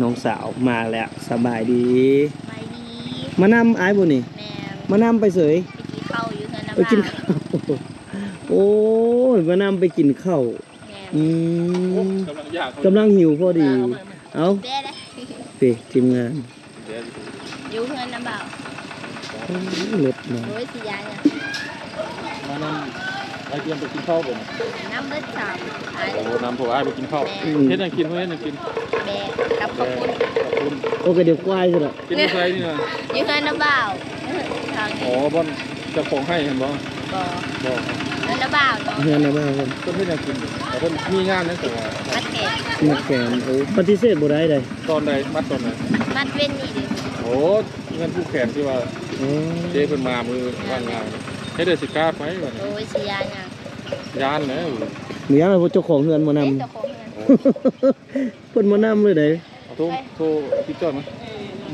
ນ້ອງສາວມາແລ້ວ ສະບາຍດີ ສະບາຍດີ ມານຳອ້າຍບໍ່ນີ້? ແມ່ນ ມານຳໄປເສຍ? ໄປກິນເຂົ້າຢູ່ເຮືອນນ້າ ໄປກິນເຂົ້າ ໂອ້ຍ ມານຳໄປກິນເຂົ້າ ແມ່ນ ອືມ ໂອ້ ກຳລັງຢາກ ກຳລັງຫິວພໍດີ ເອົາ ເດ້ ເດ້ ເດ້ ທີມງານ ຢູ່ເຮືອນນ້າບ່າວ ໂອ້ ລົດເນາະ ໂອ້ຍ ຊິຢ້ານຫຍັງ ມານຳອ້າຍຈວນໄປກິນເຂົ້າບໍ່ນີ້? ນຳເບິດສາມ ໂອ້ ນຳພວກອ້າຍໄປກິນເຂົ້າ ແມ່ນ ອືມ ເຮັດຫຍັງກິນ? ເຮັດຫຍັງກິນ? ແບກັບເຂົ້າປຸ້ນ ເຂົ້າປຸ້ນ ໂອ້ ກະດຽວຄວາຍຊັ້ນລະ ກິນຢູ່ໃສນີ້ນະ? ຢູ່ເຮືອນນ້າບ່າວ ທາງນີ້ ອໍ ບ່ອນເຈົ້າຂອງໄຮ່ຫັ້ນບໍ່? ບໍ່ ບໍ່ ເຮືອນນ້າບ່າວເນາະ ເຮືອນນ້າບ່າວເພິ່ນ ເພິ່ນເຮັດຫຍັງກິນ? ເພິ່ນມີງານຫຍັງ? ມັດແຂນ ມັດແຂນ ໂອ້ ປະຕິເສດບໍ່ໄດ້ໃດ ຕອນໃດ? ມັດຕອນໃດ? ມັດເວັນນີ້ເດ້ ໂອ້ ເງິນຜູກແຂນທີ່ວ່າ ອືມ ເຈ້ເພິ່ນມາມື້ວັນງານ ເຮັດໄດ້ຊິກ້າໄປບັດນີ້ ໂອ້ຍ ຊິຢ້ານຫຍັງ ຢ້ານແຫຼະ ບໍ່ຢ້ານ ເຈົ້າຂອງເຮືອນມານຳ ເຈົ້າຂອງເຮືອນ ເພິ່ນມານຳເລີຍໃດ ໂທ ໂທຕິດຕໍ່ມາ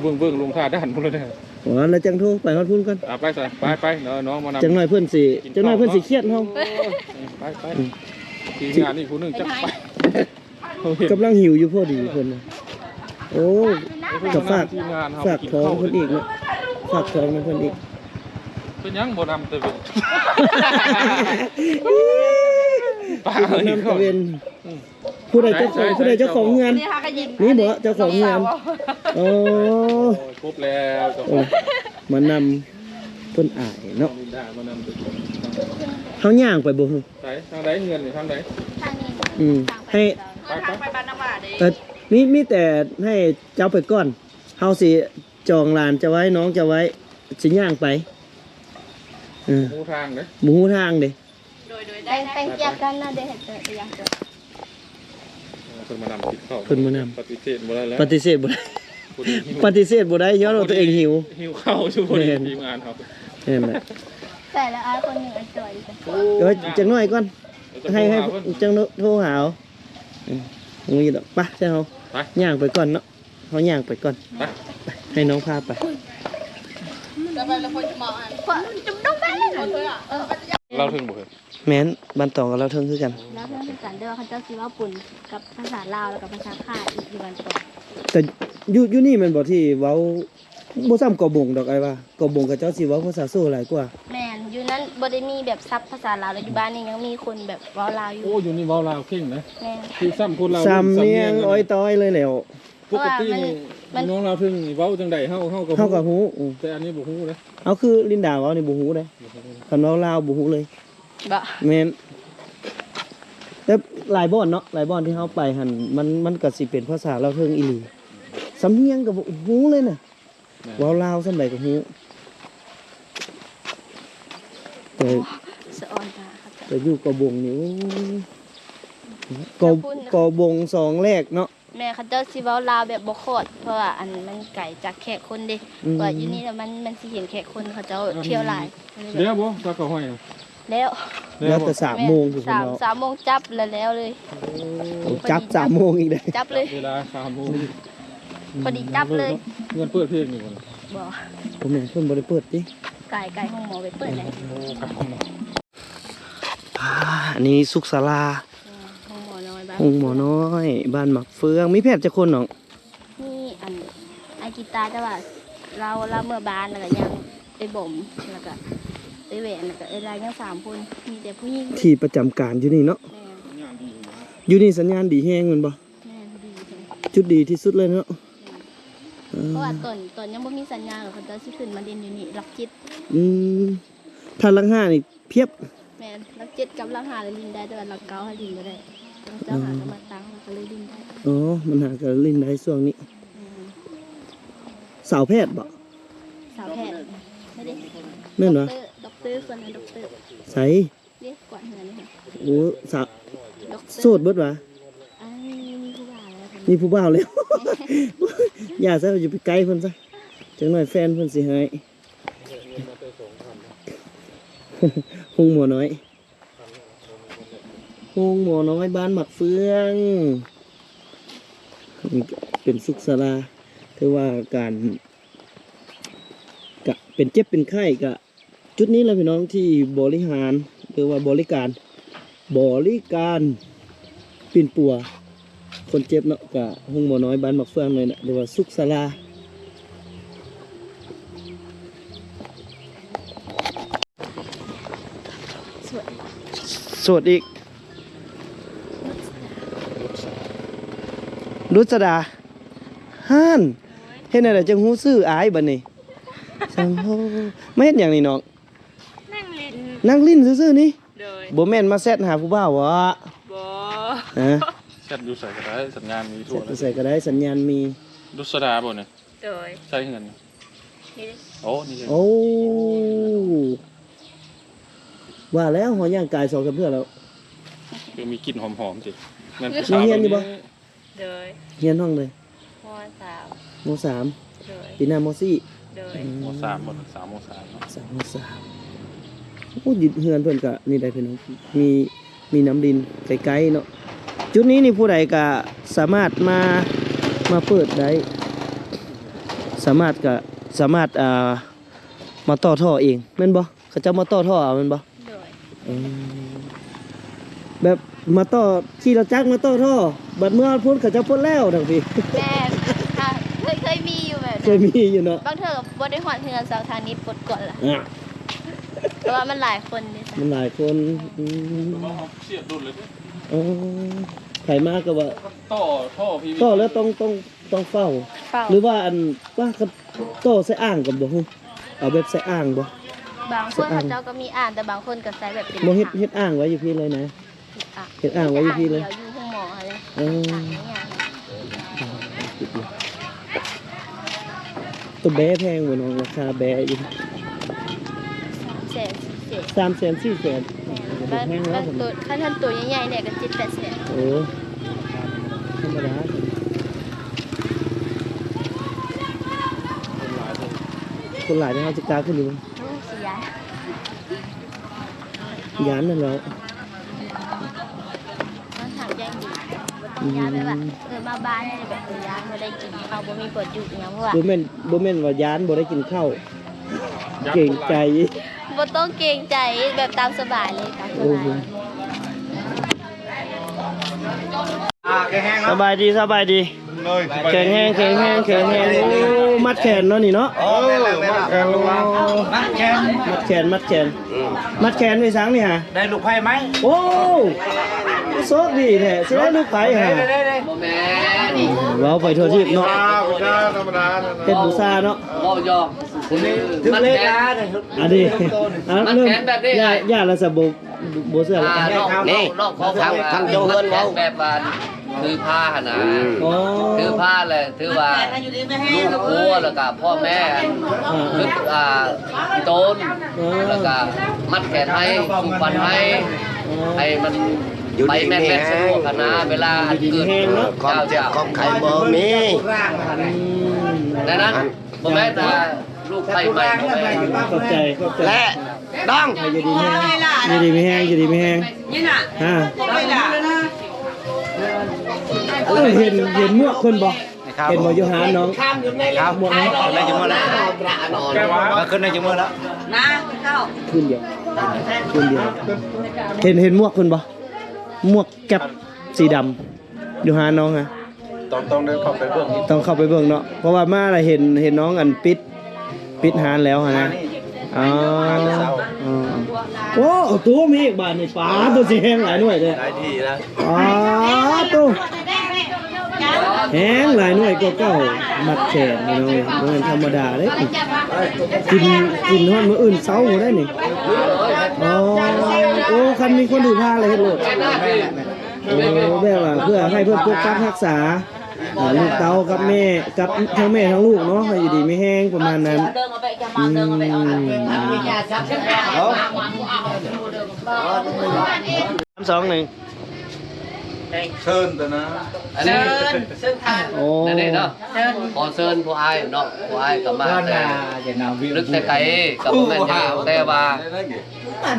ເບິ່ງ ເບິ່ງລົງທ່າດ່ານພຸ້ນແລ້ວເດີ ອໍ ແລ້ວຈັ່ງໂທໄປຮອດພຸ້ນກ່ອນ ອ່າ ໄປຊະ ໄປ ໄປ ເນາະ ນ້ອງມານຳ ຈັກໜ້ອຍເພິ່ນຊິ ຈັກໜ້ອຍເພິ່ນຊິຄຽດເຮົາ ໂອ້ຍ ໄປ ໄປ ອືມ ທີມງານນີ້ຜູ້ໜຶ່ງຈັກໄປ ກຳລັງຫິວຢູ່ພໍດີເພິ່ນ ໂອ້ ກະຝາກ ຝາກທ້ອງເພິ່ນອີກເນາະ ຝາກທ້ອງນຳເພິ່ນອີກ ເປັນຫຍັງບໍ່ນຳແຕ່ເວັນ ນຳແຕ່ເວັນ ອືມ ຜູ້ໃດເຈົ້າຂອງ ໃສ ຜູ້ໃດເຈົ້າຂອງເຮືອນ ນີ້ບໍ່ເຈົ້າຂອງເຮືອນ ໂອ້ ຄົບແລ້ວ ເຈົ້າຂອງ ມານຳ ເພິ່ນອາຍເນາະ ເຮົາຍ່າງໄປບໍ່? ໃສ ທາງໃດເຮືອນນີ້ ທາງໃດ? ທາງນີ້ ອືມ ໃຫ້ ໄປ ໄປ ໄປບ້ານນ້ຳຫວາເດ້ ເອີ ມີ ມີແຕ່ໃຫ້ເຈົ້າໄປກ່ອນ ເຮົາຊິຈອງຫຼານເຈົ້າໄວ້ ນ້ອງເຈົ້າໄວ້ ຊິຍ່າງໄປ ເອີ ບໍ່ຮູ້ທາງເດ້ ບໍ່ຮູ້ທາງເດ້ ໂດຍ ໂດຍ ໄດ້ ໄດ້ ໄປ ໄປ ຮຽບກັນນະ ເດ້ ເຮັດໄປ ໄປຢ່າງເດີມ ເອີ ເພິ່ນມານຳກິນເຂົ້າ ເພິ່ນມານຳ ປະຕິເສດບໍ່ໄດ້ແລ້ວ ປະຕິເສດບໍ່ໄດ້ ພໍດີຫິວ ປະຕິເສດບໍ່ໄດ້ ຍ້ອນວ່າຕົວເອງຫິວ ຫິວເຂົ້າ ຊຸມື້ນີ້ ແມ່ນ ທີມງານເຮົາ ແມ່ນແຫຼະ ໃສ່ແລ້ວອ້າຍຄົນໜຶ່ງອັນຈ່ອຍຢູ່ ໂອ້ຍ ຈັກໜ້ອຍກ່ອນ ໃຫ້ ໃຫ້ ເຈົ້າໂທຫາເອົາ ອືມ ບໍ່ມີດອກ ໄປ ເຈົ້າເຮົາ ໄປ ຍ່າງໄປກ່ອນເນາະ ເຮົາຍ່າງໄປກ່ອນ ໄປ ໄປ ໃຫ້ນ້ອງພາໄປ ລາວເທິງບໍ່? ແມ່ນ ບ້ານຕອງກັບລາວເທິງຄືກັນ ລາວເທິງຄືກັນ ແຕ່ວ່າເຂົາເຈົ້າຊິເວົ້າປົນກັບພາສາລາວ ແລ້ວກໍພາສາຂາດອີກຢູ່ບ້ານຕອງ ແຕ່ຢູ່ ຢູ່ນີ້ແມ່ນບໍ່ທີ່ເວົ້າ ບໍ່ຊ່ຳເກາະບົງດອກອ້າຍວ່າ ເກາະບົງເຂົາເຈົ້າຊິເວົ້າພາສາໂຊຫຼາຍກວ່າ ແມ່ນ ຢູ່ນັ້ນບໍ່ໄດ້ມີແບບສັບພາສາລາວ ແລ້ວຢູ່ບ້ານນີ້ຍັງມີຄົນແບບເວົ້າລາວຢູ່ ໂອ້ ຢູ່ນີ້ເວົ້າລາວເກັ່ງນະ ແມ່ນ ຄືຊ່ຳຄົນລາວ ສຳນຽງອ້ອຍຕ້ອຍເລີຍແຫຼ້ວ ປົກກະຕິນີ້ ເພາະວ່າມັນ ນ້ອງລາວເທິງນີ້ເວົ້າຈັ່ງໃດ ເຮົາ ເຮົາກໍ ເຮົາກໍຮູ້ ອືມ ແຕ່ອັນນີ້ບໍ່ຮູ້ເດ້ ເອົາ ຄືລິນດາເວົ້ານີ້ບໍ່ຮູ້ເດ້ ບໍ່ຮູ້ ຄັນເວົ້າລາວບໍ່ຮູ້ເລີຍ ບໍ່ ແມ່ນ ແຕ່ຫຼາຍບ່ອນເນາະ ຫຼາຍບ່ອນທີ່ເຮົາໄປຫັ້ນ ມັນ ມັນກໍຊິເປັນພາສາລາວເທິງອີ່ຫຼີ ສຳນຽງກໍບໍ່ຮູ້ເລີຍນະ ແມ່ນ ເວົ້າລາວສ່ຳໃດກໍຮູ້ ແຕ່ ສະອອນຕາ ແຕ່ຢູ່ເກາະບົງນີ້ ໂອ້ ເກາະ ເກາະບົງສອງແລກເນາະ ແມ່ນ ເຂົາເຈົ້າຊິເວົ້າລາວແບບບໍ່ຂອດ ເພາະວ່າອັນມັນໄກຈາກແຂກຄົນເດ້ ອືມ ເພາະວ່າຢູ່ນີ້ລະມັນ ມັນຊິເຫັນແຂກຄົນເຂົາເຈົ້າ ອັນ ທ່ຽວຫຼາຍ ແລ້ວບໍ່ ສັກເຂົ້າຫ້ອຍນະ? ແລ້ວ ແລ້ວແຕ່ສາມໂມງພຸ້ນເນາະ ສາມໂມງຈັບລະແລ້ວເລີຍ ໂອ້ ຈັບສາມໂມງອີກເດ້ ຈັບເລີຍ ເວລາສາມໂມງ ພໍດີຈັບເລີຍ ເງິນເປີດເພງຢູ່ບໍ່? ບໍ່ ບໍ່ແມ່ນ ເພິ່ນບໍ່ໄດ້ເປີດຕິ ກາຍ ກາຍໂຮງໝໍໄປເປີດແຫຼະ ໂອ້ ກາຍໂຮງໝໍ ອ່າ ອັນນີ້ສຸກສາລາ ໂຮງໝໍນ້ອຍບ້ານ ໂຮງໝໍນ້ອຍບ້ານໝາກເຟືອງ ມີແພດຈັກຄົນນ້ອງ? ມີອັນ ອ້າຍກີຕາ ແຕ່ວ່າລາວ ລາວເມືອບ້ານ ແລ້ວກໍຍັງເອື້ອຍບອມ ແລ້ວກໍເອື້ອຍແຫວນ ແລ້ວກໍເອື້ອຍລາຍ ຍັງສາມຄົນ ມີແຕ່ຜູ້ຍິງ ທີ່ປະຈຳການຢູ່ນີ້ເນາະ ແມ່ນ ຢູ່ນີ້ສັນຍານດີແຮງແມ່ນບໍ່? ແມ່ນ ດີແຮງ ຈຸດດີທີ່ສຸດເລີຍເນາະ ເອີ ເພາະວ່າຕອນ ຕອນຍັງບໍ່ມີສັນຍານ ເຂົາເຈົ້າຊິຂຶ້ນມາຫຼິ້ນຢູ່ນີ້ ຫຼັກເຈັດ ອືມ ຖ້າຫຼັກຫ້ານີ້ພຽບ ແມ່ນ ຫຼັກເຈັດກັບຫຼັກຫ້າລະຫຼິ້ນໄດ້ ແຕ່ວ່າຫຼັກເກົ້າຫັ້ນຫຼິ້ນບໍ່ໄດ້ ເຈົ້າຫາກໍມາຕັ້ງ ເອີ ກໍເລີຍຫຼິ້ນໄດ້ ອໍ ມັນຫາກໍຫຼິ້ນໄດ້ຊ່ວງນີ້ ແມ່ນ ສາວແພດບໍ່? ສາວແພດ ແມ່ນບໍ່? ດັອກເຕີ ດັອກເຕີ ຄົນນັ້ນດັອກເຕີ ໃສ? ເດ້ ກວາດເຮືອນນີ້ ໂອ້ ສາວ ດັອກເຕີ ໂສດເບິດຫວາ? ອັນນີ້ມີຜູ້ບ່າວແລ້ວ ມີຜູ້ບ່າວແລ້ວ ຢ່າຊະ ຢ່າໄປໃກ້ເພິ່ນຊະ ຈັກໜ້ອຍແຟນເພິ່ນຊິຮ້າຍ ໂຮງໝໍນ້ອຍ ໂຮງໝໍນ້ອຍບ້ານໝາກເຟືອງ ເປັນສຸກສາລາ ຖືວ່າການ ກະເປັນເຈັບເປັນໄຂ້ກະ ຈຸດນີ້ແຫຼະພີ່ນ້ອງ ທີ່ບໍລິຫານ ຫຼືວ່າບໍລິການ ບໍລິການປິ່ນປົວ ຄົນເຈັບເນາະ ກະໂຮງໝໍນ້ອຍບ້ານໝາກເຟືອງນີ້ແຫຼະ ຫຼືວ່າສຸກສາລາ. ໂສດອີກ ລຸດສະດາ. ຫັ້ນ ເຮັດແນວໃດຈຶ່ງຮູ້ຊື່ອ້າຍບັດນີ້? ສັງໂຫ ມາເຮັດຫຍັງນີ້ນ້ອງ? ນັ່ງຫຼິ້ນ ນັ່ງຫຼິ້ນຊື່ໆນີ້? ໂດຍ. ບໍ່ແມ່ນມາແຊັດຫາຜູ້ບ່າວບໍ? ບໍ່. ຮະ? ແຊັດຢູ່ໃສກໍໄດ້ ສັນຍານມີທົ່ວ ແຊັດຢູ່ໃສກໍໄດ້ ສັນຍານມີ. ລຸດສະດາບໍ່ນີ້? ໂດຍ. ໃສເຮືອນນີ້? ນີ້ເດ້. ໂອ້ ນີ້ເດ້. ໂອ້ ວ່າແລ້ວ ເຮົາຍ່າງກາຍສອງສາມເທື່ອແລ້ວ ຄືມີກິ່ນຫອມໆຕິ. ແມ່ນຜູ້ສາວ ຍັງຮຽນຢູ່ບໍ່? ໂດຍ. ຮຽນຫ້ອງໃດ? ມໍສາມ. ມໍສາມ. ໂດຍ. ປີໜ້າມໍສີ່. ໂດຍ. ອືມ ມໍສາມບໍ່? ສາວມໍສາມເນາະ ສາວມໍສາມ. ໂອ້ ຢູ່ເຮືອນເພິ່ນກະນີ້ໄດ໋ພີ່ນ້ອງ ມີ ມີນ້ຳລິນໃກ້ໆເນາະ. ຈຸດນີ້ນີ້ຜູ້ໃດກະສາມາດມາ ມາເປີດໄດ້ ສາມາດກະ ສາມາດ ອ່າ ມາຕໍ່ທໍ່ເອງແມ່ນບໍ່? ເຂົາເຈົ້າມາຕໍ່ທໍ່ເອົາແມ່ນບໍ່? ໂດຍ. ອືມ ແບບມາຕໍ່ ຂີ່ລົດຈັກມາຕໍ່ທໍ່ ບັດເມື່ອພຸ້ນເຂົາເຈົ້າປົດແລ້ວທັງພີ້. ແມ່ນ ເຄີຍ ເຄີຍມີຢູ່ແບບນັ້ນ ເຄີຍມີຢູ່ເນາະ. ບາງເທື່ອກໍບໍ່ໄດ້ຮອດເຮືອນ ສາວທາງນີ້ປົດກ່ອນລະ ອາ ເພາະວ່າມັນຫຼາຍຄົນເດ້ ມັນຫຼາຍຄົນ. ອືມ ເອີ ໃຜມາກໍວ່າຕໍ່ທໍ່ພີ້ ຕໍ່ແລ້ວຕ້ອງ ຕ້ອງ ຕ້ອງເຝົ້າ ເຝົ້າ ຫຼືວ່າອັນ ວ່າ ຕໍ່ໃສ່ອ່າງກໍບໍ່ຮູ້ ເອົາແບບໃສ່ອ່າງບໍ່? ບາງຄົນເຂົາເຈົ້າກໍມີອ່າງ ແຕ່ບາງຄົນກໍໃສ່ແບບເປັນ ບໍ່ເຮັດ ອ່າງ ເຮັດອ່າງໄວ້ຢູ່ພີ້ເລີຍນະ ອ່າງ ເຮັດອ່າງໄວ້ຢູ່ພີ້ເລີຍ ອ່າງດຽວຢູ່ໂຮງໝໍຫັ້ນແຫຼະ. ເອີ ອ່າງ ໂຕແບ້ແພງບໍ່ນ້ອງ? ລາຄາແບ້ຢູ່ ສາມແສນ ສີ່ແສນ ສາມແສນ ສີ່ແສນ. ແມ່ນ ບາງ ບາງໂຕ ຄັນ ຄັນໂຕໃຫຍ່ໆແດ່ກໍເຈັດແປດແສນ. ໂອ້ ທຳມະດາ. ຄົນຫຼາຍເດ້ ຄົນຫຼາຍເດ້ ເຮົາຊິກ້າຂຶ້ນຢູ່ບໍ່? ໂອ້ ຊິຢ້ານ ຢ້ານນັ້ນແຫຼ້ວ. ຕ້ອງຖາມຢ່າງດີ ບໍ່ຕ້ອງຢ້ານ ແບບວ່າ ອືມ ເອີ ມາບ້ານນີ້ແບບ ເອີ ຢ້ານບໍ່ໄດ້ກິນເຂົ້າ ບໍ່ມີບ່ອນຢູ່ອີ່ຫຍັງ ເພາະວ່າ ບໍ່ແມ່ນ ບໍ່ແມ່ນວ່າຢ້ານບໍ່ໄດ້ກິນເຂົ້າ ເກງໃຈ ບໍ່ຕ້ອງເກງໃຈ ແບບຕາມສະບາຍເລີຍ ຕາມສະບາຍ. ໂອ້ໂຫ ສະບາຍດີ ສະບາຍດີ. ໂດຍ ແຂງແຮງ ແຂງແຮງ ແຂງແຮງ. ໂອ້ ມັດແຂນເນາະນີ້ເນາະ. ເອີ ມັດແຂນ ມັດແຂນ ມັດແຂນ ມັດແຂນ. ອືມ ມັດແຂນໄວ້ສັງນີ້ຫາ? ໄດ້ລູກໃພ້ໃໝ່. ໂອ້ ໂຊກດີແທ້ ຊິໄດ້ລູກໃພ້ຫາ? ບໍ່ແມ່ນ ເວົ້າໄປທົ່ວທີບເນາະ. ທຳມະດາ ທຳມະດາ ເຮັດບູຊາເນາະ ເວົ້າຢອກ. ອັນນີ້ ມັດແຂນແບບນີ້ ຢ່າ ຢ່າລະສະບົ ບໍ່ເຊື່ອລະ. ອ່າ ນ້ອງ ນີ້ ນ້ອງ ນ້ອງຂໍຟັງ ທາງ ທາງເຈົ້າເຮືອນເວົ້າ ແບບວ່າຖືພາຫັ້ນນະ. ອືມ ອໍ ຖືພາແຫຼະ ຖືວ່າລູກຄົວ ແລ້ວກະພໍ່ແມ່ ອ່າ ຄື ອ່າ ອີ່ຕົນ ອ່າ ແລ້ວກະມັດແຂນໃຫ້ ສູ່ຂວັນໃຫ້ ອໍ ໃຫ້ມັນ ຢູ່ດີມີແຮງ ໄປແມ່ນໆ ສະດວກຫັ້ນນະ ເວລາອັນເກີດ ຢູ່ດີມີແຮງເນາະ ຄວາມເຈັບຄວາມໄຂ້ບໍ່ມີ. ອືມ ແນວນັ້ນ ບໍ່ແມ່ນວ່າລູກໃຜໃໝ່ ບໍ່ແມ່ນ. ຂອບໃຈ ຂອບໃຈ ແລະ ດອງ ຢູ່ດີມີແຮງ ຢູ່ດີມີແຮງ ຢູ່ດີມີແຮງ. ນີ້ນະ ຮະ ເອີ ເຫັນ ເຫັນໝວກເພິ່ນບໍ່? ເຫັນບໍ່ ຢູ່ຮ້ານນ້ອງ? ໝວກເນາະ ຂຶ້ນໄດ້ຈັກມື້ແລ້ວ? ມາຂຶ້ນໄດ້ຈັກມື້ແລ້ວ? ນະ ເຂົ້າ ຄືນດຽວ ຄືນດຽວ. ເຫັນ ເຫັນໝວກເພິ່ນບໍ່? ໝວກແກັບສີດຳ ຢູ່ຮ້ານນ້ອງຫັ້ນ. ຕ້ອງ ຕ້ອງໄດ້ເຂົ້າໄປເບິ່ງ ຕ້ອງເຂົ້າໄປເບິ່ງເນາະ ເພາະວ່າມາລະເຫັນ ເຫັນນ້ອງອັນປິດ ປິດຮ້ານແລ້ວຫັ້ນນະ. ອໍ ອໍ ໂອ້ ເອົາຕູ້ມາອີກບາດນີ້ ປາດ ໂຕຊິແຮງຫຼາຍໜ່ວຍເດ້. ຫຼາຍທີ່ລະ ປາດ ໂຕແຮງຫຼາຍໜ່ວຍກວ່າເກົ່າ. ມັດແຂນພີ່ນ້ອງເອີຍ ບໍ່ແມ່ນທຳມະດາເດ້ ກິນ ກິນຮອດມື້ອື່ນເຊົ້າພຸ້ນໄດ໋ນີ້. ອໍ ໂອ້ ຄັນມີຄົນຖືພາລະເຮັດໂລດ. ໂອ້ ແບບວ່າເພື່ອໃຫ້ເພິ່ນປົກປັກຮັກສາ ອ່າ ລູກເຕົ້າກັບແມ່ ກັບທັງແມ່ທັງລູກເນາະ ໃຫ້ຢູ່ດີມີແຮງ ປະມານນັ້ນ. ອືມ ສາມ ສອງ ໜຶ່ງ ເຊີນຕະນະ ອັນນີ້ ເຊີນ ເຊີນທ່ານ ໂອ້ ນັ້ນເດ້ເນາະ. ເຊີນ ຂໍເຊີນຜູ້ອ້າຍເນາະ ຜູ້ອ້າຍກໍມາແຕ່ລຶກແຕ່ໄກ ກໍບໍ່ແມ່ນຫຍັງ ແຕ່ວ່າ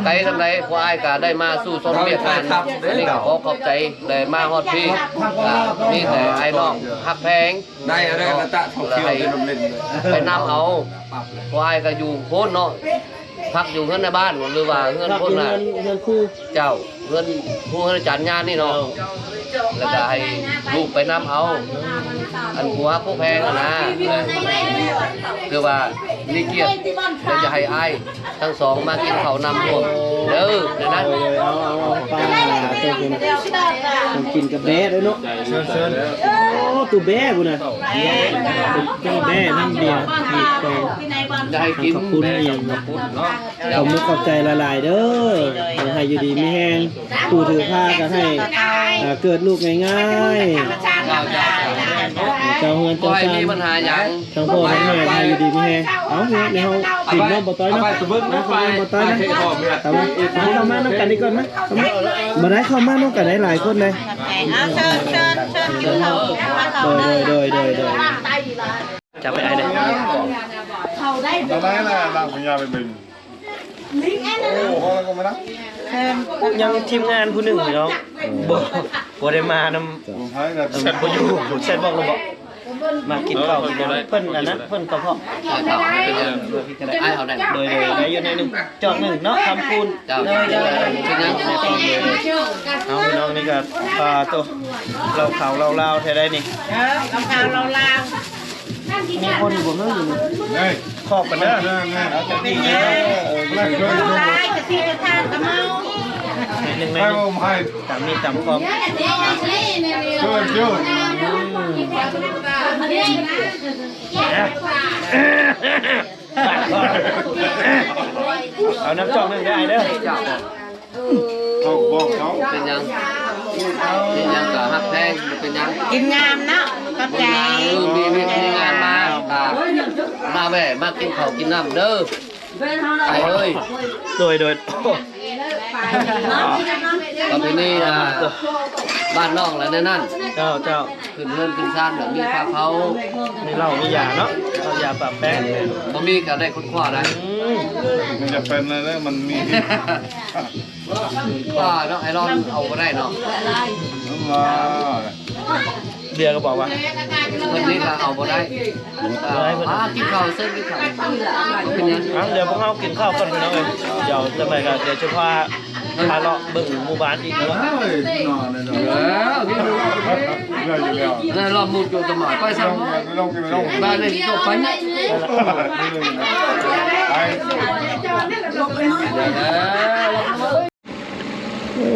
ໄກສ່ຳໃດ ພວກອ້າຍກະໄດ້ມາສູ່ຊົມວຽກງານ. ອັນນີ້ກະຂໍຂອບໃຈ ໄດ້ມາຮອດພີ້ ກະມີແຕ່ອ້າຍນ້ອງຮັກແພງ ໄດ້ ໄດ້ ໄດ້ ໄປນຳເອົາ. ພວກອ້າຍກະຢູ່ພຸ້ນເນາະ ພັກຢູ່ເຮືອນໃນບ້ານ ຫຼືວ່າເຮືອນຄົນນະ ເຮືອນ ເຮືອນຄູ ເຈົ້າ ເຮືອນຄູ ເຮືອນອາຈານຍານີ້ເນາະ ເຈົ້າ ແລ້ວກໍໃຫ້ລູກໄປນຳເອົາ ອັນຜູ້ຮັກຜູ້ແພງຫັ້ນນະ ຄືວ່າມີກຽດ ແລ້ວຈະໃຫ້ອ້າຍທັງສອງມາກິນເຂົ້ານຳຮ່ວມເດີ ແນວນັ້ນ ເອີ ເອົາ ເອົາ ເອົາ ປ້າ ເຈົ້າເປັນ ເປັນກິນກັບແບ້ເດີເນາະ ເຊີນ ເຊີນ ໂອ້ ຕູ້ແບ້ພຸ້ນນະ ເປັນແບ້ນຳເບຍ ມີແປ້ງ ຢາກໃຫ້ກິນ ເຂົ້າປຸ້ນອີ່ຫຍັງເນາະ ຂອບມຸກຂອບໃຈຫຼາຍໆເດີ ຂໍໃຫ້ຢູ່ດີມີແຮງ ຜູ້ຖືພາກໍໃຫ້ ເອີ ເກີດລູກງ່າຍໆ ເຈົ້າເຮືອນເຈົ້າຊານ ບໍ່ມີບັນຫາຫຍັງ ທັງພໍ່ທັງແມ່ໃຫ້ຢູ່ດີມີແຮງ ເອົາ ນີ້ເຮົາກິນເນາະ ບໍ່ຕ້ອຍເນາະ ມາເຂົ້າມາບໍ່ຕ້ອຍນະ ເຂົ້າມາ ເຂົ້າມານຳກັນນີ້ກ່ອນມາ ເຂົ້າມາ ບໍ່ໄດ້ ເຂົ້າມານຳກັນໄດ້ຫຼາຍຄົນເດ້ ເອົາ ເຊີນ ເຊີນ ເຊີນກິນເຂົ້າ ໂດຍ ໂດຍ ໂດຍ ໂດຍ ຈັບໄປອ້າຍເດ້ ເຂົ້າໄດ້ ເອົາໄດ້ລະ ລາກພະຍາໄປເບິ່ງ ໂອ້ ພໍແລ້ວກໍມານະ ຍັງທີມງານຜູ້ໜຶ່ງຢູ່ເນາະ ບໍ່ ບໍ່ໄດ້ມານຳ ບໍ່ຢູ່ ແຊດບອກແລ້ວບໍ່ ມາກິນເຂົ້າກິນນ້ຳ ເພິ່ນອັນນັ້ນ ເພິ່ນກະເພາະ ເອົາເຂົ້າ ເປັນຫຍັງ ໂດຍ ໂດຍ ໄດ້ຢູ່ໜ້ອຍໜຶ່ງ ຈອກໜຶ່ງເນາະ ຄຳຄູນ ເຈົ້າ ໂດຍ ໂດຍ ເປັນຫຍັງ ເອົາ ພີ່ນ້ອງນີ້ກະ ອ່າ ໂຕ ເຫຼົ້າຂາວເຫຼົ້າລາວແທ້ໃດນີ້ ເອີ ເຫຼົ້າຂາວເຫຼົ້າລາວ ມີຄົນຢູ່ບໍ່ເຮີ້ ເຮີ້ຍ ຂອບກັນເດີ ເອີ ເປັນຫຍັງ ເອີ ຫຼາຍກະຊິກະທານກະເມົາ ໜຶ່ງໃນໜຶ່ງ ຕາມມີດຕາມຄອງ ເຊີນ ເຊີນ ເອົານ້ຳຈອກໜຶ່ງເດີອ້າຍເດີ ເຂົາບອກເຂົາ ເປັນຫຍັງ ເປັນຫຍັງກະຮັກແພງ ບໍ່ເປັນຫຍັງ ກິນງາມເນາະ ຂອບໃຈ ເອີ ມີວຽກມີງານມາ ອ່າ ມາແວ່ ມາກິນເຂົ້າກິນນ້ຳເດີ ໄປເອີຍ ໂດຍ ໂດຍ ປະເພນີ ອ່າ ບ້ານນ້ອງລະແນວນັ້ນ ເຈົ້າ ເຈົ້າ ຂຶ້ນເຮືອນຂຶ້ນຊານແບບມີພາເຜົາ ມີເຫຼົ້າມີຢາເນາະ ເຫຼົ້າຢາປາບແປ້ງ ບໍ່ມີກະໄດ້ຄົ້ນຄວ້າໄດ້ ອືມ ມັນຈະເປັນແລ້ວ ມັນມີ ວ່າເນາະ ໄອລອນເອົາບໍ່ໄດ້ເນາະ ເບຍກໍບອກວ່າ ເພິ່ນນີ້ກໍເອົາບໍ່ໄດ້ ບໍ່ໄດ້ເພິ່ນ ອ່າ ກິນເຂົ້າ ເຊີນກິນເຂົ້າ ເປັນຫຍັງ ອ່ະ ດຽວພວກເຮົາກິນເຂົ້າກ່ອນພີ່ນ້ອງເອີຍ ດຽວຈັ່ງໃດກໍດຽວຈະພາ ພາເລາະເບິ່ງໝູ່ບ້ານອີກເນາະ ເອີ ນີ້ ໄດ້ຢູ່ແລ້ວ ໄດ້ລອບໝູ່ໂຈດຕະໝາຍ ໄປຊະ ໄປ ໄປ ໄປ ໄປ ໂອ້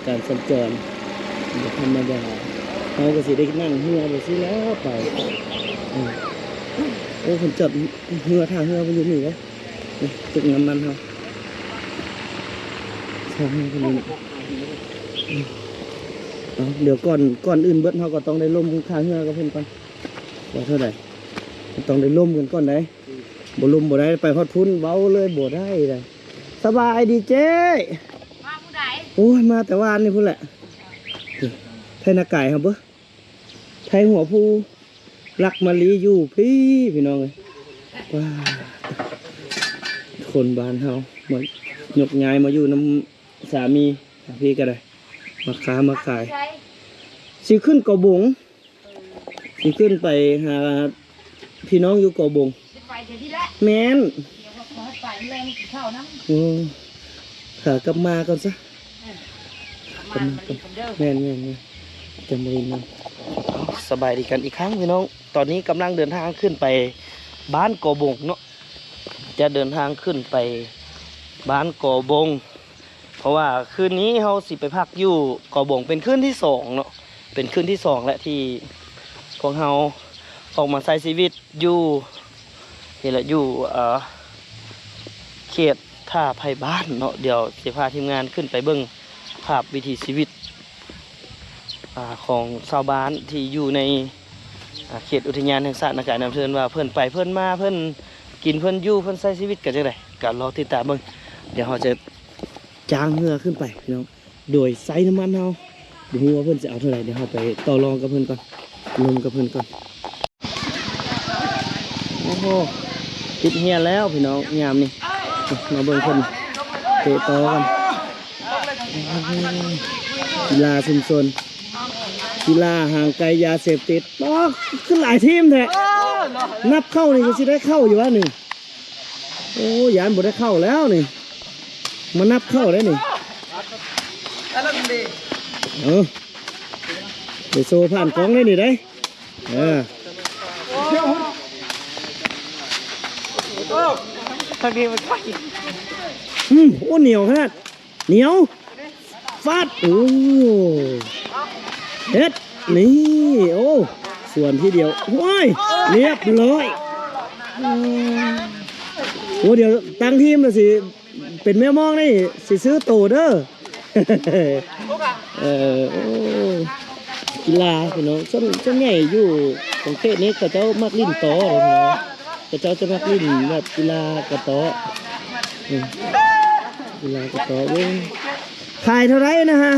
ການສັນຈອນບໍ່ທຳມະດາ ເຮົາກໍຊິໄດ້ນັ່ງເຮືອໄປຊີ້ແລ້ວໄປ ອືມ ໂອ້ ເພິ່ນຈອດເຮືອ ທ່າເຮືອເພິ່ນຢູ່ນີ້ເດ້ ຕຶກນ້ຳມັນເຮົາ ທ່າເຮືອເພິ່ນຢູ່ນີ້ ເອົາ ດຽວກ່ອນ ກ່ອນອື່ນເບິດ ເຮົາກໍຕ້ອງໄດ້ລົມທ່າເຮືອກັບເພິ່ນກ່ອນ ວ່າເທົ່າໃດ ຕ້ອງໄດ້ລົມກັນກ່ອນໃດ ບໍ່ລົມບໍ່ໄດ້ ໄປຮອດພຸ້ນເວົ້າເລີຍບໍ່ໄດ້ໃດ ສະບາຍດີເຈ້ ມາຜູ້ໃດ? ໂອ້ຍ ມາແຕ່ວານນີ້ພຸ້ນແຫຼະ ໄທນາກາຍເຮົາເບິ່ງ ໄທຫົວພູ ລັກມາລີຢູ່ພີ້ ພີ່ນ້ອງເອີຍ ວ້າ ຄົນບ້ານເຮົາມາຍົກຍ້າຍມາຢູ່ນຳສາມີ ພີ່ກໍໄດ້ ມາຄ້າມາຂາຍ ຊິຂຶ້ນເກາະບົງ ຊິຂຶ້ນໄປຫາພີ່ນ້ອງຢູ່ເກາະບົງ ຊິໄປດຽວນີ້ແຫຼະ ແມ່ນ ດຽວເຮົາໄປແລ້ວກິນເຂົ້ານຳ ໂອ້ ຂາກັບມາກ່ອນຊະ ເອີ ກັບມາກ່ອນ ແມ່ນໆໆ ຈະມາຫຼິ້ນນຳ ສະບາຍດີກັນອີກຄັ້ງພີ່ນ້ອງ ຕອນນີ້ກຳລັງເດີນທາງຂຶ້ນໄປບ້ານເກາະບົງເນາະ ຈະເດີນທາງຂຶ້ນໄປບ້ານເກາະບົງ ເພາະວ່າຄືນນີ້ເຮົາຊິໄປພັກຢູ່ເກາະບົງ ເປັນຄືນທີສອງເນາະ ເປັນຄືນທີສອງແຫຼະທີ່ພວກເຮົາອອກມາໃຊ້ຊີວິດຢູ່ ນີ້ແຫຼະ ຢູ່ ເອີ ເຂດທ່າໄພບ້ານເນາະ ດຽວຊິພາທີມງານຂຶ້ນໄປເບິ່ງພາບວິຖີຊີວິດ ອາ ຂອງຊາວບ້ານທີ່ຢູ່ໃນ ອາ ເຂດອຸທິຍານແຫ່ງຊາດນາກາຍນ້ຳເທີນ ວ່າເພິ່ນໄປເພິ່ນມາ ເພິ່ນກິນເພິ່ນຢູ່ ເພິ່ນໃຊ້ຊີວິດກັນຈັ່ງໃດ ກໍລໍຕິດຕາມເບິ່ງ ດຽວເຮົາຈະຈ້າງເຮືອຂຶ້ນໄປພີ່ນ້ອງ ໂດຍໃຊ້ນ້ຳມັນເຮົາ ບໍ່ຮູ້ວ່າເພິ່ນຈະເອົາເທົ່າໃດ ດຽວເຮົາໄປຕໍ່ລອງກັບເພິ່ນກ່ອນ ລົມກັບເພິ່ນກ່ອນ ໂອ້ໂຫ ຕິດເຮຍແລ້ວພີ່ນ້ອງ ຍາມນີ້ ມາເບິ່ງເພິ່ນເຕະຕໍ່ກັນ ກິລາຊຸມຊົນ ກິລາຫ່າງໄກຢາເສບຕິດ ໂອ້ ຄືຫຼາຍທີມແທ້ ນັບເຂົ້ານີ້ກໍຊິໄດ້ເຂົ້າຢູ່ວະນີ້ ໂ ໂອ້ ຢ້ານບໍ່ໄດ້ເຂົ້າແລ້ວນີ້ ມານັບເຂົ້າໄດ້ນີ້. ເອີ ໄປໂຊຜ່ານກ້ອງໄດ້ນີ້ໄດ໋. ເອີ ທາງນີ້ມັນໄປ ອືມ ໂອ້ ໜຽວຂະໜາດ ໜຽວ ຟາດ ໂອ້ ເຮັດ ນີ້ ໂອ້ ສວນທີດຽວ ໂອ້ຍ ລຽບຮ້ອຍ. ໂອ້ ດຽວຕັ້ງທີມລະຊິ ເປັນແມວມອງນີ້ ຊິຊື້ໂຕເດີ. ເອີ ໂອ້ ກິລາພີ່ນ້ອງ ສ່ວນ ສ່ວນໃຫຍ່ຢູ່ຂົງເຂດນີ້ ເຂົາເຈົ້າມັກຫຼິ້ນຕໍເດ້ພີ່ນ້ອງ. ເຂົາເຈົ້າຈະມັກຫຼິ້ນແບບກິລາກະຕໍ້ ອືມ ກິລາກະຕໍ້ເບິ່ງ. ຂາຍເທົ່າໃດນະຮະ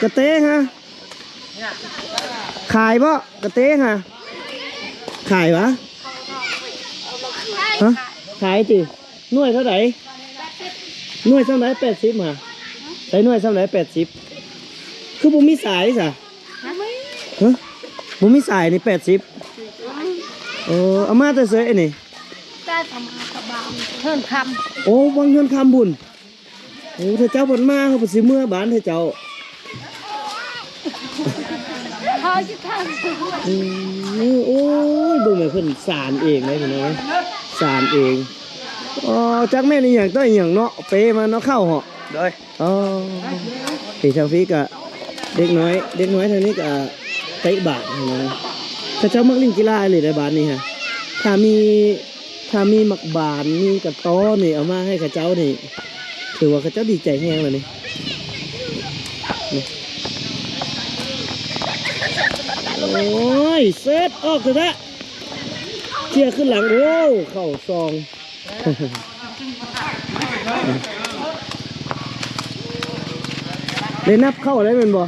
ກະເຕງຮະ? ຂາຍບໍ່ ກະເຕງຮະ? ຂາຍຫວາ? ຮະ? ຂາຍຕິ. ໜ່ວຍເທົ່າໃດ? ໜ່ວຍສ່ຳໃດ? ແປດສິບຫະ? ໃສ່ໜ່ວຍສ່ຳໃດ? ແປດສິບ. ຄືບໍ່ມີສາຍຊະ? ຮະ? ບໍ່ມີສາຍນີ້ ແປດສິບ. ເອີ ເອົາມາແຕ່ໃສອັນນີ້? ແຕ່ສຳພາກະບາງ ເຮືອນຄຳ. ໂອ້ ວັງເຮືອນຄຳພຸ້ນ. ໂອ້ ຖ້າເຈົ້າບໍ່ມາ ເຮົາກໍຊິເມືອບ້ານແທ້ເຈົ້າ. ເຮົາຊິທຳ ອືມ ໂອ້ຍ ເບິ່ງແມ່ເພິ່ນສານເອງເດ້ພີ່ນ້ອງ ສານເອງ. ອໍ ຈັກແມ່ນອີ່ຫຍັງຕໍ່ອີ່ຫຍັງເນາະ ເປມາເນາະ ເຂົ້າເນາະ. ໂດຍ ອໍ ນີ້ທາງພີ້ກະເດັກນ້ອຍ ເດັກນ້ອຍທາງນີ້ກະເຕະບານຫັ້ນນະ. ເຂົາເຈົ້າມັກຫຼິ້ນກິລາອີ່ຫຼີໃດ໋ບ້ານນີ້ຮະ. ຖ້າມີ ຖ້າມີໝາກບານ ມີກະຕໍ້ນີ້ ເອົາມາໃຫ້ເຂົາເຈົ້ານີ້ ຖືວ່າເຂົາເຈົ້າດີໃຈແຮງແລ້ວນີ້. ນີ້ ໂອ້ຍ ເສີດອອກເຖາະ ເຈຍຂຶ້ນຫຼັງ ໂອ້ ເຂົ້າຊອງ. ໄດ້ນັບເຂົ້າໄດ້ແມ່ນບໍ່? ນັ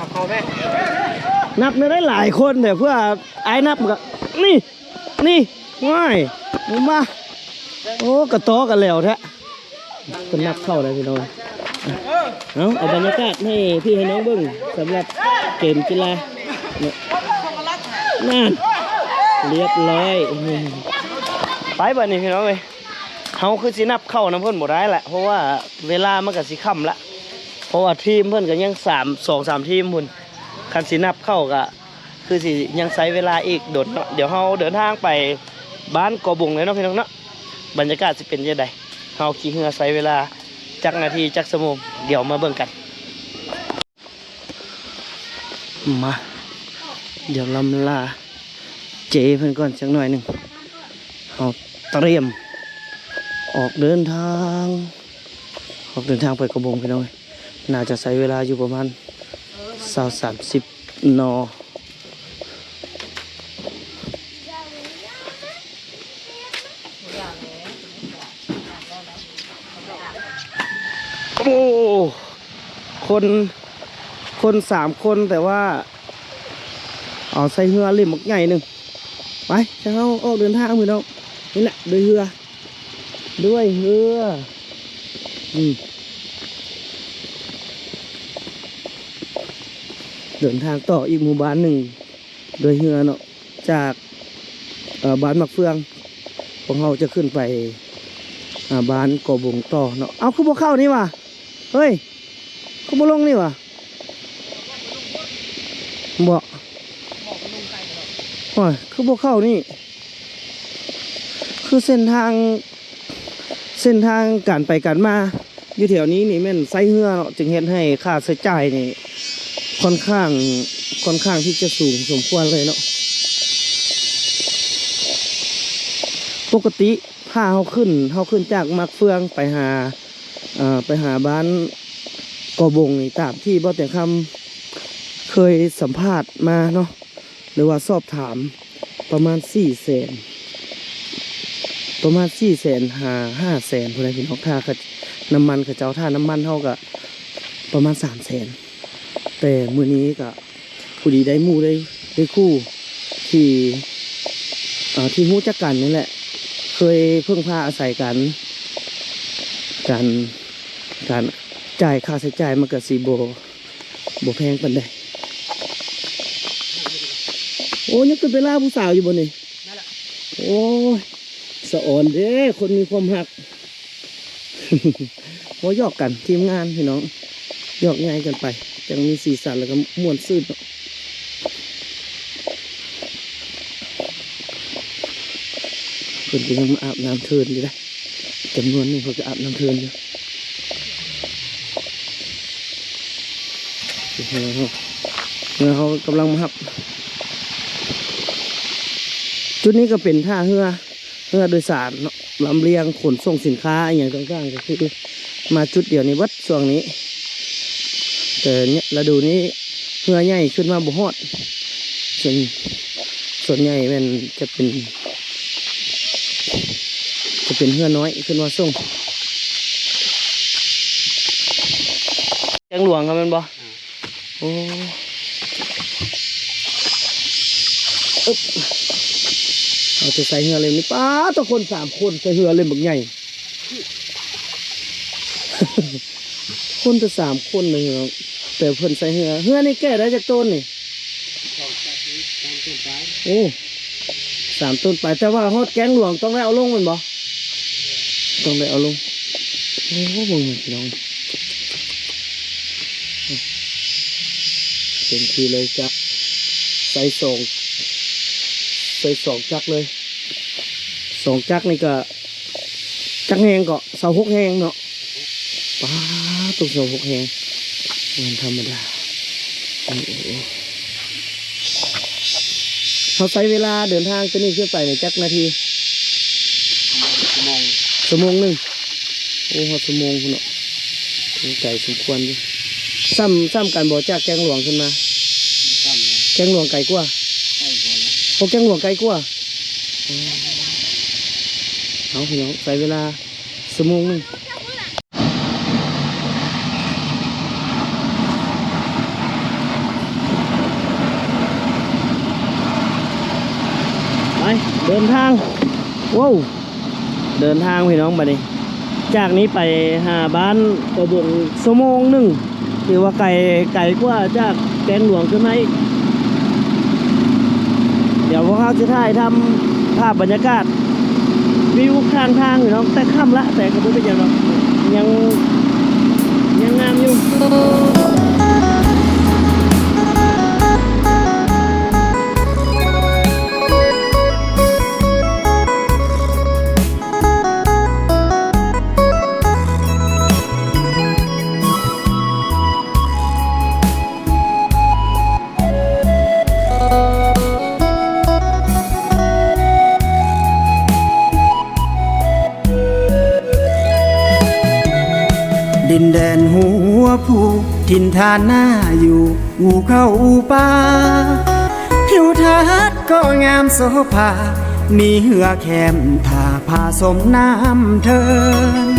ບເຂົ້າແມ່ ນັບໄດ້ຫຼາຍຄົນແທ້ ເພື່ອອ້າຍນັບກໍ ນີ້ ນີ້ ວ້າຍ ມາ ໂອ້ ກະຕໍ່ກັນແລ້ວແທ້. ເພິ່ນນັບເຂົ້າໄດ້ພີ່ນ້ອງ. ເອົາ ເອົາບັນຍາກາດໃຫ້ພີ່ໃຫ້ນ້ອງເບິ່ງ ສຳລັບເກມກິລາ ນັ້ນ ລຽບຮ້ອຍ. ໄປບາດນີ້ພີ່ນ້ອງເອີຍ ເຮົາຄືຊິນັບເຂົ້ານຳເພິ່ນບໍ່ໄດ້ລະ ເພາະວ່າເວລາມັນກໍຊິຄ່ຳລະ ເພາະວ່າທີມເພິ່ນກໍຍັງສາມ ສອງສາມທີມພຸ້ນ. ຄັນຊິນັບເຂົ້າກໍຄືຊິຍັງໃຊ້ເວລາອີກດົນເນາະ. ດຽວເຮົາເດີນທາງໄປບ້ານກໍບົງເລີຍເນາະພີ່ນ້ອງເນາະ. ບັນຍາກາດຊິເປັນຈັ່ງໃດ ເຮົາຂີ່ເຮືອໃຊ້ເວລາຈັກນາທີຈັກຊົ່ວໂມງ ດຽວມາເບິ່ງກັນ. ມາ ດຽວລຳລາເຈເພິ່ນກ່ອນຈັກໜ້ອຍໜຶ່ງ ເຮົາຕຽມອອກເດີນທາງ ອອກເດີນທາງໄປກະບົງພີ່ນ້ອງເອີຍ. ໜ້າຈະໃຊ້ເວລາຢູ່ປະມານຊາວ ສາມສິບນາທີ. ໂອ້ ຄົນ ຄົນສາມຄົນ ແຕ່ວ່າເອົາໃສ່ເຮືອເຫຼັ້ມບັກໃຫຍ່ໜຶ່ງ. ໄປ ເຮົາອອກເດີນທາງພີ່ນ້ອງ ນີ້ແຫຼະ ໂດຍເຮືອ ດ້ວຍເຮືອ ອືມ ເດີນທາງຕໍ່ອີກໝູ່ບ້ານໜຶ່ງດ້ວຍເຮືອເນາະ ຈາກ ເອີ ບ້ານໝາກເຟືອງ ພວກເຮົາຈະຂຶ້ນໄປ ອາ ບ້ານກໍບົງຕໍ່ເນາະ. ເອົ້າ ຄືບໍ່ເຂົ້ານີ້ຫວາ? ເຮີ້ຍ ຄືບໍ່ລົງນີ້ຫວາ? ບໍ່ ໂອ້ຍ ຄືບໍ່ເຂົ້ານີ້ ຄືເສັ້ນທາງ ເສັ້ນທາງການໄປການມາຢູ່ແຖວນີ້ນີ້ແມ່ນໃຊ້ເຮືອເນາະ ຈຶ່ງເຮັດໃຫ້ຄ່າໃຊ້ຈ່າຍນີ້ຄ່ອນຂ້າງ ຄ່ອນຂ້າງທີ່ຈະສູງສົມຄວນເລີຍເນາະ. ປົກກະຕິ ຖ້າເຮົາຂຶ້ນ ເຮົາຂຶ້ນຈາກໝາກເຟືອງໄປຫາ ເອີ ໄປຫາບ້ານກໍບົງນີ້ ຕາມທີ່ບໍ່ແຕ່ຄຳເຄີຍສຳພາດມາເນາະ ຫຼືວ່າສອບຖາມ ປະມານສີ່ແສນ ປະມານສີ່ແສນຫາຫ້າແສນພຸ້ນແຫຼະພີ່ນ້ອງ. ຖ້າ ນ້ຳມັນເຂົາເຈົ້າ ຖ້ານ້ຳມັນເຮົາກະປະມານສາມແສນ. ແຕ່ມື້ນີ້ກະ ພໍດີໄດ້ໝູ່ໄດ້ ໄດ້ຄູ່ທີ່ ເອີ ທີ່ຮູ້ຈັກກັນນີ້ແຫຼະ ເຄີຍເພິ່ງພາອາໄສກັນ ການ ການຈ່າຍ ຄ່າໃຊ້ຈ່າຍມັນກະຊິບໍ່ ບໍ່ແພງປານໃດ. ໂອ້ ຍັງຂຶ້ນໄປລ່າຜູ້ສາວຢູ່ບໍ່ນີ້? ໂອ້ຍ ສະອອນເດ້ ຄົນມີຄວາມຮັກ ເວົ້າຢອກກັນ ທີມງານພີ່ນ້ອງ ຢອກໃຫຍ່ກັນໄປ ຈັ່ງມີສີສັນ ແລ້ວກໍມ່ວນຊື່ນເນາະ. ເພິ່ນກໍຍັງມາອາບນ້ຳເທີນຢູ່ເດ້ ຈຳນວນໜຶ່ງເພິ່ນກໍອາບນ້ຳເທີນຢູ່. ເຮືອເຮົາ ເຮືອເຮົາກຳລັງມາຮັບ. ຈຸດນີ້ກໍເປັນທ່າເຮືອ ເຮືອໂດຍສານເນາະ ລຳລຽງຂົນສົ່ງສິນຄ້າອີ່ຫຍັງຕ່າງໆ ກໍຄືມາຈຸດດຽວນີ້ເບິດຊ່ວງນີ້. ແຕ່ລະດູນີ້ເຮືອໃຫຍ່ຂຶ້ນມາບໍ່ຮອດ ສ່ວນ ສ່ວນໃຫຍ່ແມ່ນຈະເປັນ ຈະເປັນເຮືອນ້ອຍຂຶ້ນມາສົ່ງ. ແກງຫຼວງເຮົາແມ່ນບໍ່? ໂອ້ ອຶບ ເອົາແຕ່ໃສ່ເຮືອເຫຼັ້ມນີ້ ປາດ ໂຕຄົນສາມຄົນໃສ່ເຮືອເຫຼັ້ມບັກໃຫຍ່ ຄົນແຕ່ສາມຄົນເລີຍເນາະ ແຕ່ເພິ່ນໃສ່ເຮືອ ເຮືອນີ້ແກ່ໄດ້ຈັກໂຕນນີ້? ສາມໂຕນປາຍ ໂອ້ ສາມໂຕນປາຍ ແຕ່ວ່າຮອດແກງຫຼວງຕ້ອງໄດ້ເອົາລົງແມ່ນບໍ່? ຕ້ອງໄດ້ເອົາລົງ. ໂອ້ ເບິ່ງພີ່ນ້ອງ ເຕັມທີ່ເລີຍ ຈັກໃສ່ສອງ ໃສ່ສອງຈັກເລີຍ ສອງຈັກນີ້ກໍ ຈັກແຮງເກາະ ຊາວຫົກແຮງເນາະ. ປາດ ຕົກຊາວຫົກແຮງ ບໍ່ແມ່ນທຳມະດາ. ໂອ້ ເຮົາໃຊ້ເວລາເດີນທາງຈາກນີ້ຂຶ້ນໄປນີ້ຈັກນາທີ? ປະມານຊົ່ວໂມງ ຊົ່ວໂມງໜຶ່ງ. ໂອ້ ຮອດຊົ່ວໂມງພຸ້ນເນາະ ໄກສົມຄວນຢູ່. ຊ້ຳ ຊ້ຳກັນບໍ່ຈາກແກງຫຼວງຂຶ້ນມາ? ຊ້ຳແລ້ວ ແກງຫຼວງໄກກວ່າ? ໄກກວ່າແລ້ວ ໂອ້ ແກງຫຼວງໄກກວ່າ. ເອົາ ພີ່ນ້ອງ ໃຊ້ເວລາຊົ່ວໂມງໜຶ່ງ ໄປ ເດີນທາງ. ໂອ້ ເດີນທາງພີ່ນ້ອງ ບັດນີ້ ຈາກນີ້ໄປຫາບ້ານກະບົງ ຊົ່ວໂມງໜຶ່ງ ຖືວ່າໄກ ໄກກວ່າຈາກແກງຫຼວງຂຶ້ນມາອີກ. ດຽວພວກເຮົາຊິຖ່າຍທຳພາບບັນຍາກາດວິວຂ້າງທາງພີ່ນ້ອງ ແຕ່ຄ່ຳລະ ແຕ່ກໍບໍ່ເປັນຫຍັງດອກ ຍັງ ຍັງງາມຢູ່. ດິນແດນຫົວພູ ຖິ່ນຖານໜ້າຢູ່ ອູ່ເຂົ້າອູ່ປາ ທິວທັດກໍງາມໂສພາ ມີເຮືອແຄມທ່າຜາຊົມນ້ຳເທີນ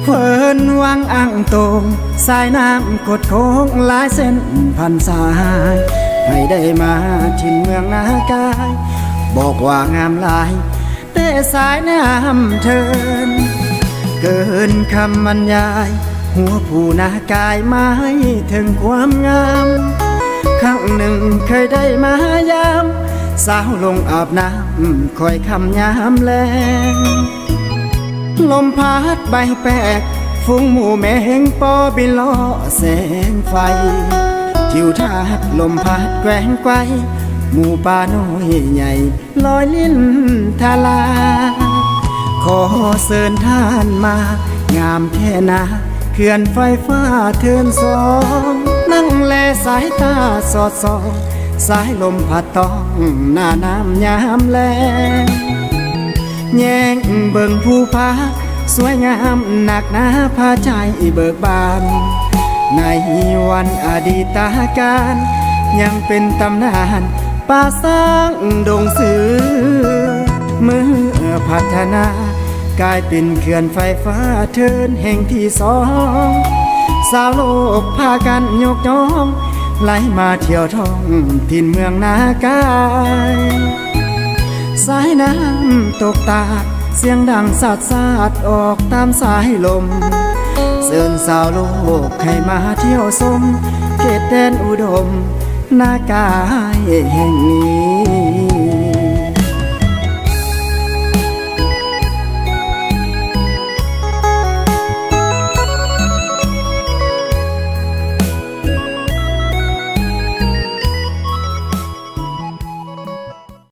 ເພິ່ນວັງອ່າງໂຕງ ສາຍນ້ຳຄົດໂຄ້ງຫຼາຍເສັ້ນພັນສາຍ ໃຜໄດ້ມາຖິ່ນເມືອງນາກາຍ ບອກວ່າງາມຫຼາຍ ແຕ່ສາຍນ້ຳເທີນ ເກີນຄຳບັນຍາຍ ຫົວພູນາກາຍໝາຍເຖິງຄວາມງາມ ຄັ້ງໜຶ່ງເຄີຍໄດ້ມາຢາມ ສາວລົງອາບນ້ຳ ຄ່ອຍຄ່ຳຍາມແລງ ລົມພັດໃບແປກ ຝູງໝູແມງປໍບິນລໍ້ແສງໄຟ ທິວທັດລົມພັດແກວ່ງໄກວ ໝູປ່ານ້ອຍໃຫຍ່ ລອຍຫຼິ້ນທະລາ ຂໍເຊີນທ່ານມາ ງາມແທ້ນາ ເຂື່ອນໄຟຟ້າເທີນສອງ ນັ່ງແລສາຍຕາສອດສ່ອງ ສາຍລົມພັດຕ້ອງ ໜ້ານ້ຳຍາມແລງ ແຍງເບິ່ງພູຜາ ສວຍງາມນັກໜາ ພາໃຈເບີກບານ ໃນວັນອະດີດຕະການ ຍັງເປັນຕຳນານ ປ່າຊ້າງດົງເສືອ ເມື່ອພັດທະນາ ກາຍເປັນເຂື່ອນໄຟຟ້າເທີນແຫ່ງທີສອງ ຊາວໂລກພາກັນຍົກຍ້ອງ ໄຫຼມາທ່ຽວທ່ອງຖິ່ນເມືອງນາກາຍ ສາຍນ້ຳຕົກຕາດ ສຽງດັງສາດໆ ອອກຕາມສາຍລົມ ເຊີນຊາວໂລກໃຫ້ມາທ່ຽວຊົມ ເຂດແດນອຸດົມ ນາກາຍແຫ່ງນີ້